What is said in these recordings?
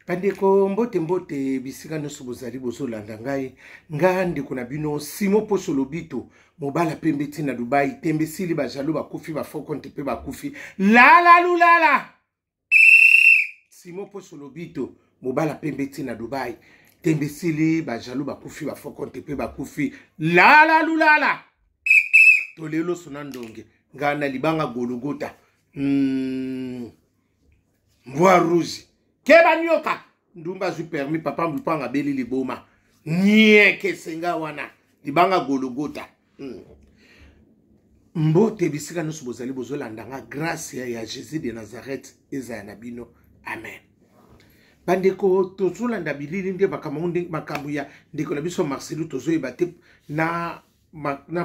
Bandeko, mbote mbote bisika nyonso bozali bozolanda ngai. Nga ndeko na bino Simo Poso Lobito, mobala pembe ti na Dubai, tembe sili bajalo bakufi, bafokonte mpe bakufi. Lala lulala. Simo Poso Lobito, mobala pembe ti na Dubai, tembe sili bajalo bakufi, bafokonte mpe bakufi. Lala lulala. Tolelo sona ndonge, nga na libanga Gologota. Mbwa rouge keba nioka ndumba azwi permis papa lupanga abeli liboma nieke senga wana libanga gologota. Mbote bisika nyonso bozali bozolanda nga, grâce ya Jésus de Nazareth ezala na bino, amen. Bandeko, tozolanda bilili nde makambo ya ndeko na biso Marcelo, tozoyeba te na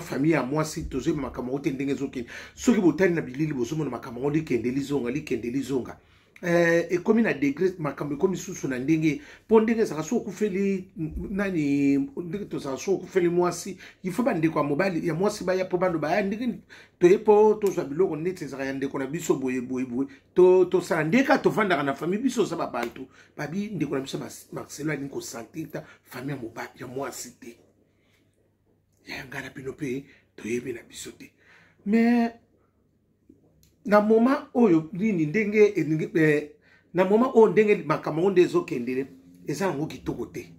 famille ya mwasi, tozoyeba makambo yango te ndenge ezokende. Soki botali na bilili, bozomona makambo yango likende lizonga, likende lizonga. Ekomi na degré, makambo ekomi susu na ndenge, mpo ndenge ezalaka so okufeli nani, ndenge tozalaka so okufeli mwasi, il faut bandeko ya mobali ya mwasi baya mpo baloba ya ndenge toye mpo tozwa biloko neti ezalaka ya ndeko na biso boye boye boye, tosala ndenge kaka tovandaka na famille biso oza babantu. Babi ndeko na biso Marcelo alingi kosentir ta famille ya mobali ya mwasi te. Ya ngai na bino mpe toyebi na biso te, mais na moment oyo nini ndenge na moment oyo ndenge makambo yango nde ezokendele, eza yango kitoko te,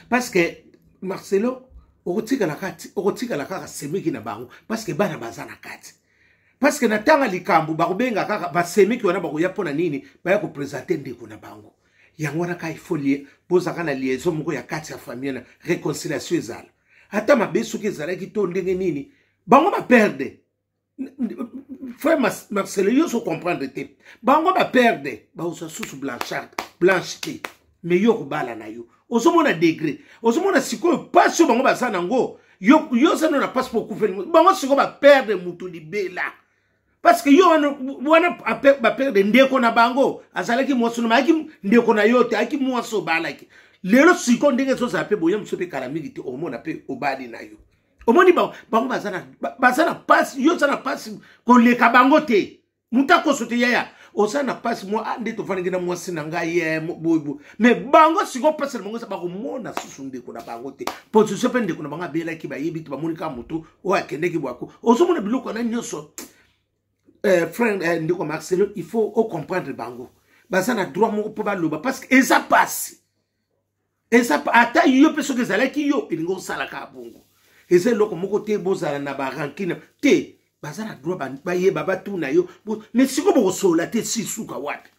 parce que Marcelo okotikala kaka semeki na bango, parce que bana baza na kati, parce que na ntanga likambo bakobenga kaka basemeki wana, bakoya mpo na nini? Baya koprésenter ndeko na bango. Yango wana kaka ifo bozalaka na liaison moko ya kati ya famille, na réconciliation ezala, ata mabe soki ezalaki to ndenge nini, bango baperdre. Frère Marcelo, yo so comprendre te, bango baperdre, bakozwa susu blanchard blanche te, mais yo kobala na yo, ozomona degré, ozomona sikoyo mpasi oyo bango baza nango. Yo oza no na mpasi mpo okufeli bango, sikoyo baperdre motu libela, parce que yo wana baperdre ndeko na bango, azalaki mwasi no, ayaki ndeko na yo te, ayaki mwasi obalaki. Lelo sikoyo ndenge ezozala mpe boye, mosu mpe kala mingi te omona mpe obali na yo, omoni bango baza na mpasi, yo oza na mpasi koleka bango te. Moto akoso te, yaya, oza na mpasi mwa nde tovandaki na mwasi na ngai boyeboye, mais bango sikoyo mpasi na bango eza bakomona susu ndeko na bango te. Position mpe ndeko na bango abelaki, bayebi te, bamoni kaka motu oyo akendeki bwako. Ozomona biloko wana nyonso. Frère, ndeko Marcelo, il faut ocomprendre bango, baza na droit moko mpo baloba, parce que eza pasi, eza ata yo mpe soki ezalaki yo, elingi osalaka bongo. Eza eloko moko te bozala na barancune te, baza na droit bayeba, batuna yo, mais sikoyo bokosolola te, si suka wapi?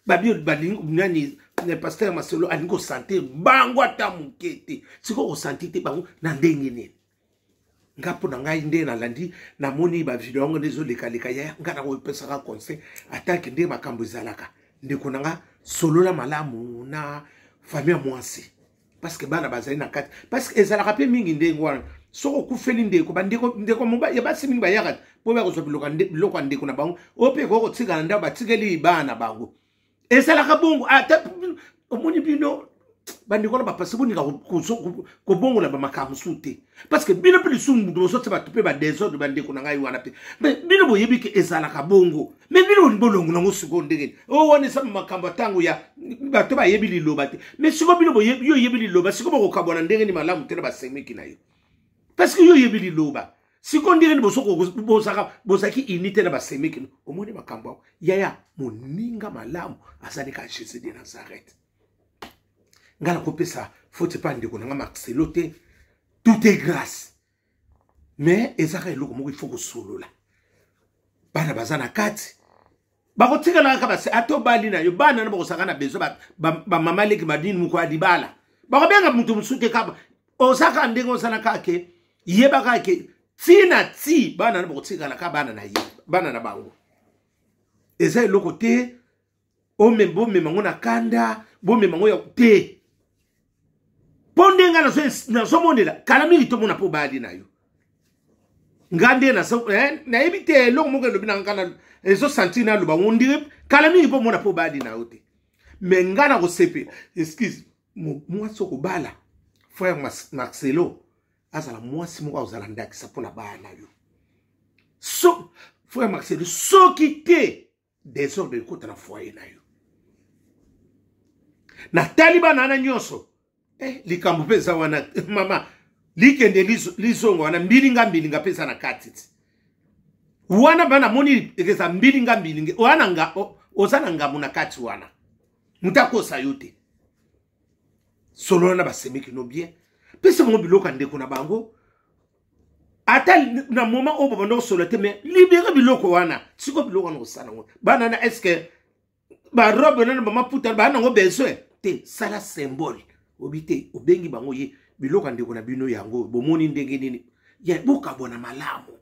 Babi balingi nani? Pasteur Marcelo alingi kosentir bango ata moke te. Sikoyo kosentir te bango na ndenge nini? Nga mpo na ngai, nde nalandi, namoni bavideo yango nde ezolekaleka, ya nga nakopesaka conseil atake nde makambo ezalaka. Ndeko na nga, solola malamu na famille ya mwasi, parce que bana bazali na kati, parce que ezalaka mpe mingi ndenge wana. Soki okufeli ndeko, bandeko ndeko ya basi mingi bayaka mpo bakozwa biloko ya ndeko na bango, oyo mpe ekoki kotikala ndako, batikeli bana na bango. Ezalaka bongo. Ata omoni bino bandeko na bapasi, boninga kobongola bamakambo mosusu te, parce que bino mpe lisusu mutu bozotia bato mpe badésordre. Bandeko na ngai wana mpe, mais bino boyebi ke ezalaka bongo, mais bino bolingi bolongola yango sikoyo ndenge oyo wana eza makambo ya ntango ya bato bayebi liloba te. Mais sikoyo bino, yo oyebi liloba, sikoyo bokokabwana ndenge ni malamu te na basemeki na yo, parce que yo oyebi liloba. Sikoyo ndenge ni bozalaki uni te na basemeki? Omoni makambo yango, yaya, moninga malamu azali ka Jésus de Nazareth. Ngai nakopesa faute epa ndeko na nga Marcelo te, tout est grâce, mais ezaka eloko moko, il faut kosolola. Bana baza na kati, bakotikala kaka base, ata obali na yo, bana na bakosaka na besoin bamama leki banini moko ya libala, bakobenga moto mosusu te. Kaka oza kaka ndenge ozala kaka ke yeba kaka ke ntina ti bana na bakotikala kaka bana na ye, bana na bango. Eza eloko te bomema yango na kanda, bomema yango ya te, mpo nde nga nazomonela kala mingi tomona mpo obali na yo. Nga nde nayebi te, eloko moko elobi na nga, ezosentir naloba on dirait kala mingi mpo omona mpo obali na yo te. Mais nga na kosepela, excuse, mwasi okobala, frère Marcelo, azala mwasi moko akozala ndakisa mpo na bana na yo. So frère Marcelo, soki te, désordre ekota na foyer na yo. Natali bana wana nyonso, likambo mpe eza wana, mama likende lizonga wana, mbilinga mbilinga mpe eza na kati ti wana. Bana moni eza mbilinga mbilinga wana, nga oza na ngambo na kati wana, moto akosa yo te. Solola na basemeki no bien, pesa bango biloko ya ndeko na bango. Ata na moment oyo babanda kosolola te, mais libérer biloko wana. Sikoyo biloko wana kosala yango bana na, est ce que barobe nano, bamaputa baa nango besoin te? Sala symbole, obi te, obengi bango ye biloko ya ndeko na bino yango, bomoni ndenge nini ya bokabwana malamu.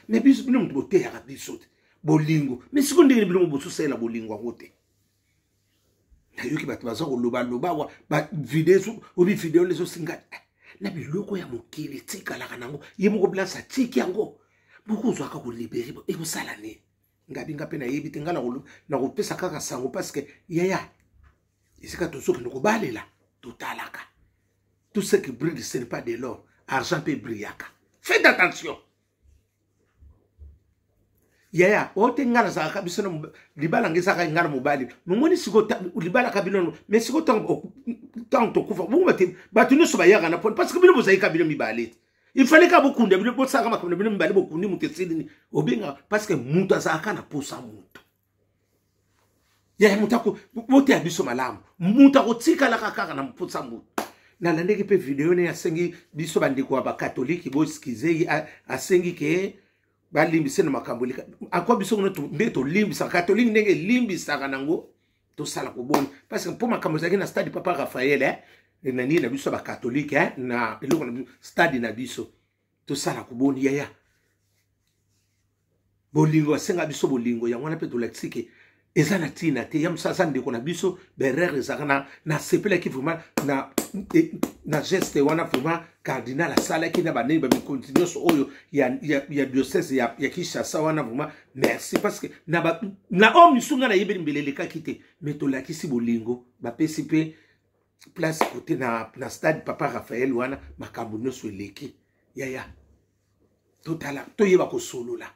Mais biso, bino moto boteyaka biso te bolingo, mais sikoyo ndenge nini biloko bozosalela bolingo yango te? Nayoki bato baza kolobaloba awa, bavideo, obi video ezosinga na biloko ya mokili etikalaka nango. Ye moko place atiki yango, bokozwaka kolibérer, ekosala nini? Ngabi nga mpe nayebi te. Nga nakopesa kaka sango, parce que yaya, esika tozokende kobalela, totalaka. Tout ce qui brille, ce n'est pas de l'or. Argent mpe brillaka, faites attention yaya. Oyo te, ngai nazalaka biso na libala, ngai ezalaka ngai na mobali. Momoni sikoyo libalaka bino, mais sikoyo ntango tokufa bongo, te, bato nyonso bayaka na pone, parce que bino bozali ka bino mibale te. Il fallait ka bokunda bino, bosalaka makambo na bino mibale, bokundi moto, esili nini? Obenga, parce que moto azalaka na posa moto. Yaya, moto ako boteya biso malamu, moto akotikalaka kaka na mposa moto. Nalandeki mpe video ne, asengi biso bandeko ya bakatolike boexcuser ye, asengi ke balimbise na makambo eleka. Akwa biso kuna nde tolimbisaka katolike, ndenge elimbisaka nango, tosala koboni, parce que mpo makambo ezalaki na stade Papa Raphael, na nini na biso ya bakatolike, na eloko na biso, stade na biso, tosala koboni. Yaya, bolingo, asenga biso bolingo, yango wana mpe tolakisi ke eza na ntina te. Ya mosu aza ndeko na biso, berere ezalaka na. Nasepelaki vraiment na geste wana vraiment cardinal asalaki na banei, bamikonzi nyonso oyo ya diocèse ya Kinshasa wana. Vraiment merci, parce que na oyo misu ngai nayebeli mbele elekaki te, mais tolakisi bolingo, bapesi mpe place kote na stade Papa Raphael wana. Makambo nyonso eleki, yaya, totala, toyeba kosolola,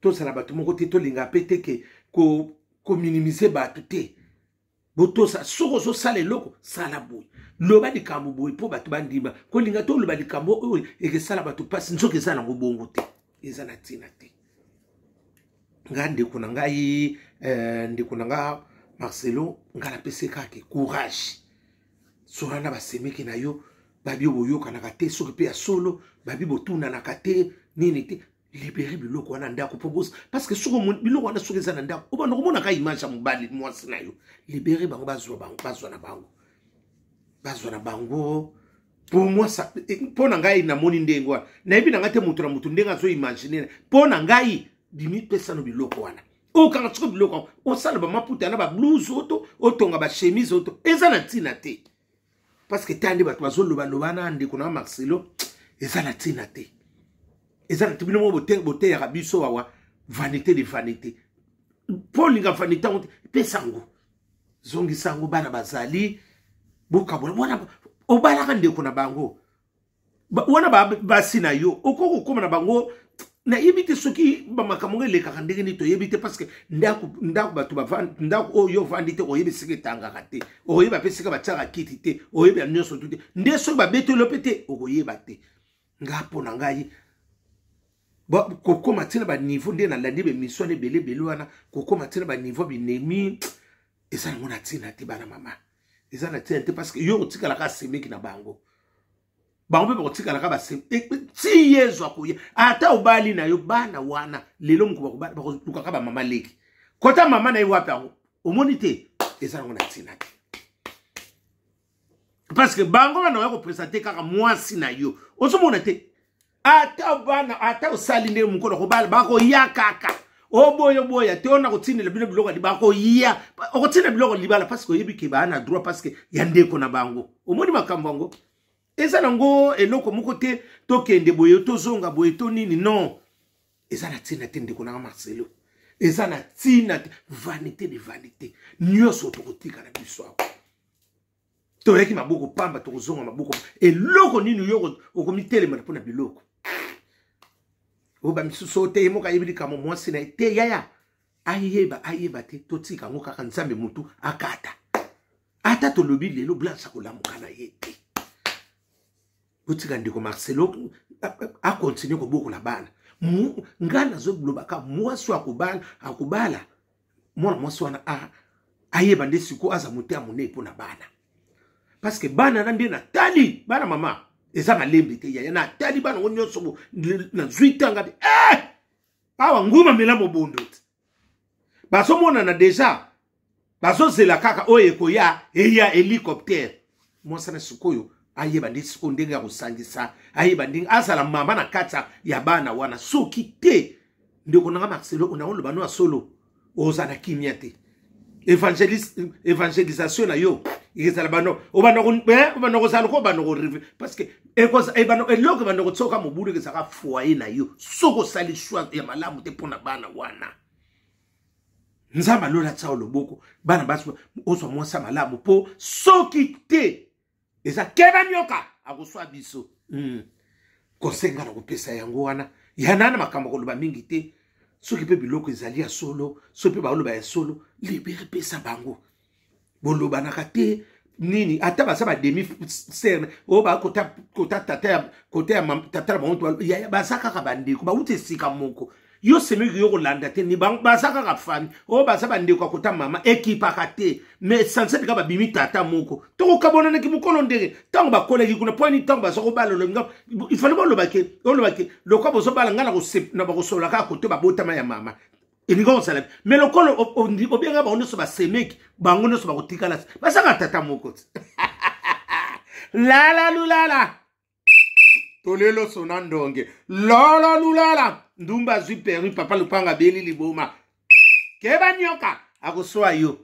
tozala bato moko te, tolinga mpe te ke kominimiser bato te. Botosa, soki ozosala eloko, sala boye, loba likambo boye mpo bato bandima. Kolinga te oloba likambo oyo ekesala bato mpasi, nzoki eza nango bongo te, eza na ntina te. Nga ndeko na ngai, ndeko na nga Marcelo, ngai napesi kaka courage. Sola na basemeki na yo, babi boyokanaka te, soki mpe ya solo babi botunanaka te nini te, libérer biloko wana ndako mpo bosa, parce que soki biloko wana soki eza na ndako, obanda komonaka image ya mobali, mwasi na yo. Libérer bango, bazwa bango, bazwa na bango, bazwa na bango. Pour moi, mpo na ngai, namoni ndenge wana, nayebi na ngai te, moto na moto ndenge azoimaginer. Mpo na ngai, bimipesano biloko wana, okanga siko biloko, osala bamaputa na bablouse oto otonga bachemise oto, eza na ntina te, parce que ta nde bato bazolobaloba na ndeko na Marcelo, eza na ntina te, eza na te. Bino moko boteyaka biso awa, vanité de vanité. Mpo olinga vanité yango te, pesa yango, zongisa yango. Bana bazali, bokabola wana, obalaka ndeko na bango wana, basi na yo, okoki kokóma na bango. Nayebi te soki bamakambo ngo elekaka ndenge nini, toyebi te, parce que ndako, ndako bato, ndako oyo ovandi te, oyebi esika etangaka te, okoyeba mpe esika batiaka kiti te, oyebi ya nyonso tu te. Nde soki babeteli yo mpe te, okoyeba te. Nga, mpo na ngai, kokóma ntina baniveau nde nalandi baémission wana ebele ebele wana, kokóma ntina baniveau binemi, eza nango na ntina te. Bana mama, eza na ntina te, parce que yo otikalaka asemeki na bango, bango mpe bakotikalaka basemi ti Yezu akoya. Ata obali na yo bana wana lelo, moko bakolukaka bamama leki, kota mama na ye wapi yango, omoni te, eza nango na ntina te, parce que bango bana oya koprésenter kaka mwasi na yo, ozomona te. Ata bana, ata osali ndenge, mokolo kobala bakoya kaka, oboya oboya te, ona kotindela bino biloko, bakoya, okotinda biloko libala, parce que oyebi ke baa na droit, parce que ya ndeko na bango. Omoni makambo yango eza nango eloko moko te, tokende boye, tozonga boye, to nini, non, eza na ntina te. Ndeko nanga Marcelo, eza na ntina te, vanité de vanité. Nyonso tokotika na biso awa, toyaki maboko pamba, tokozonga maboko. Eloko nini yo okomitelemana mpona biloko oyo? Bamisusu oyo te, ye moko ayebi likambo mwasi na ye te. Yaya, ayeba ayeba te, totika yango kaka. Nzambe motu akata. Ata tolobi lelo, Blanche akolamuka na ye te. Botika ndeko Marcelo akontinue kobokola bana. Ngai nazolobaka, mwasi oyo akobala, akobala mwana mwasi wana, ayeba nde sikoyo aza motema monene mpo na bana, parce que bana na nde natali bana, mama, eza malembe te, yaya. Natali bana ngo nyonso, nazwi tanga te, eh! Awa nguma mela mobondo te, bazomonana deja, bazozela kaka oyo ekoya, eya hélicoptère. Mwasi na sikoyo ayeba nde sikoyo ndenge ya kosangisa, ayeba ndenge azala mama na kati ya bana wana. Soki te, ndeko nanga Marcelo, naoloba no ya solo, oza na kimia te. Évangélisation na yo ezala bano obanda kozala loko obanda korêver, parce que eloko ebanda kotioka mobulu ezalaka foyer na yo. Soki osali choix ya malamu te mpona bana wana, Nzambe alola tia loboko, bana basi ozwa mwasi ya malamu, mpo soki te, eza keba nyoka akoswa biso. Conseil nga na kopesa yango wana ya nana, makambo koloba mingi te. Soki mpe biloko ezali ya solo, soki mpe baoloba ya solo, libérer, pesa bango. Bolobanaka te nini, ata baza bademi sœur oyo bakota kota tata ya kota ya tata na bango, yaya, baza kaka bandeko, bauti esika moko. Yo semeki yo kolanda te, ni baza kaka famille oyo, baza bandeko ya kota mama, ekipaka te. Mais essentiel kaka babimi tata moko, tokokabonanaki mokolo ndenge ntango bakolaki kuna. Mpo nini ntango baza kobala, olobinga ifale bolobake, olobake lokwa bozobala, ngai na bakosolola kaka kote babotama ya mama, elingi kozala. Mais lokolo obenga bango nyonso basemeki, bango nyonso bakotikala bazanga tata moko te. Lala lulala, tolelo sona ndonge, lolo lulala, ndumba azwi permis, papa lupanga abeli liboma, keba nyoka akoswa yo.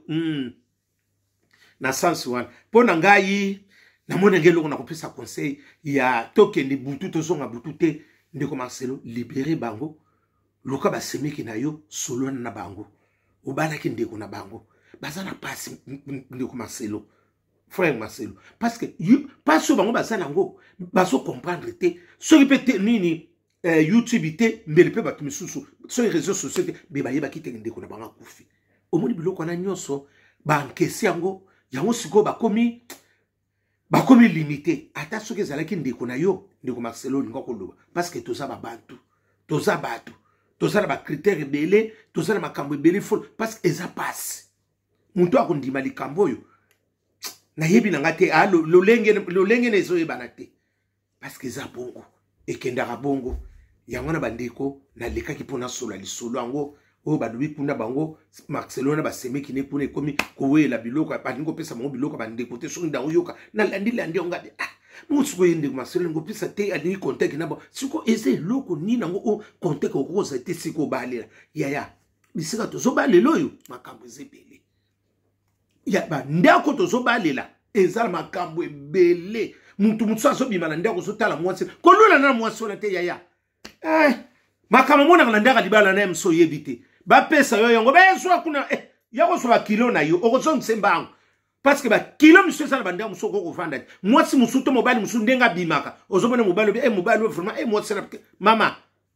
Na sens wana, mpo na ngai namoni yango eloko na kopesa conseil ya tokende butu, tozonga butu te. Ndeko Marcelo, libérer bango, luka basemeki na yo, solona na bango. Obalaki ndeko na bango, baza na pasi, ndeko Marcelo, frère Marcelo, parce que pasi oyo bango baza nango, bazocomprendre te. Soki mpe te nini, YouTube te, mbele mpe bato misusu, soki réseau sociaux te, mbe bayebaki te ndeko na bango akufi. Omoni biloko wana nyonso, bankesi yango, yango sikoyo bakomi limité. Ata soki ezalaki ndeko na yo, ndeko Marcelo, olinga koloba, parce que toza babantu, toza bato, toza na bacritère ebele, toza na makambo ebele fo, parce que eza pasi. Moto akondima likambo oyo nayebi na nga te, lolenge na ezoyebana te, parce que eza bongo, ekendaka bongo. Yango na bandeko nalekaki mpo nasola lisolo yango oyo balobi kuna, bango Marcelo na basemeki ne kuna, ekomi kowela biloko, balingi kopesa bango biloko ya bandeko te. Soki ndango yoka, nalandilandi yango ngabi, ah, bongo sikoyo ye ndeko Marcelo alingi kopesa te, alingi contact na bango. Sikoyo eza eloko nini yango o contact okokozala te? Sikoyo obalela, yaya, bisika tozobalela oyo, makambo eza ebele ya bandako tozobalela, eza na makambo ebele. Mutu mosusu azobima na ndako, ozotala mwasi, kolula na mwasi wana te, yaya, eh, makambo omonaka na ndako ya libala na ye mosu oyebi te. Bapesa yo yango, bezwa kuna, eh, ya kozwa bakilo na yo, okozongisa mbango, parce que bakilo mosusu eza na bandako mosusu, okoki kovanda te. Mwasi mosusu to mobali mosusu, ndenge abimaka, ozomona mobali obi, eh, mobali oyo vraiment, eh, mwasi na mama,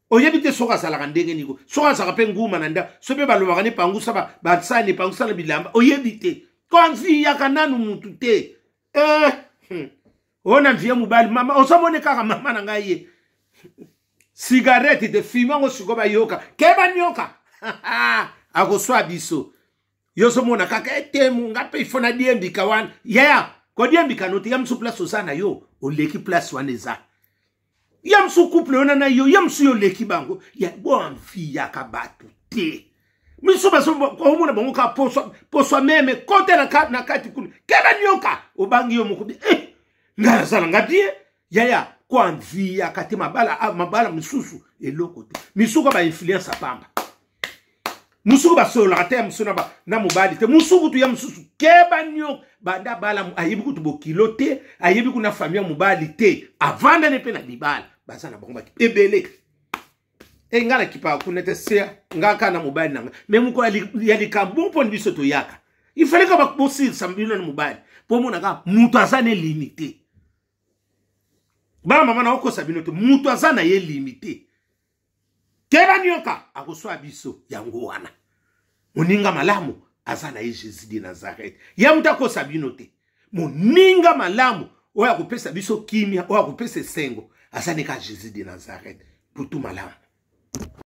oyebi te soki azalaka ndenge niko, soki azalaka mpe nguma na ndako, soki mpe balobaka ne pangusa basani, pangusa na bilamba, oyebi te. Konviyaka nanu mutu te, eh. Oyo na vie mobali, mama, ozomoni kaka mama na ngai, ye cigarette de fume yango, sikoyo bayoka, keba nyoka akoswa biso. Yo ozomona kaka etemu, nga mpe ifo nadiembika wana, yaya, kodiembika no te. Ya mosu place oza na yo, oleki place wana, eza ya mosu couple wana na yo, ya mosu yo oleki bango. Ya boanviyaka bato te. Miso omona bango kaka poswa meme kote na kati kuna, keba nyoka obangi yo moko, eh, ngai nazala nga bien, yaya. Koanviyaka te. Mabala, mabala misusu eloko te, misuku bainfluence apamba, mosuku basololaka te, ya mosusu na mobali te, mosuku kutu ya mosusu, keba nyoka. Banda bala, ayebi kutu bokilo te, ayebi kuna famille ya mobali te, avandani mpe na libala, baza na bango baki ebele. E ngai nakipaka kuna te, sea ngai kaka na mobali na ngai. Me mokolo ya likambo mponi biso toyaka, ifale kaka bosilisa bino na mobali, mpo omona kaka moto aza ne limité. Bana mama, na okosa bino te, moto aza na ye limité. Keba nyoka akoswa biso. Yango wana moninga malamu aza na ye, Jésus de Nazareth. Ya moto akosa bino te. Moninga malamu oyo akopesa biso kimia, oyo akopesa esengo, aza neka Jésus de Nazareth. Butu malamu.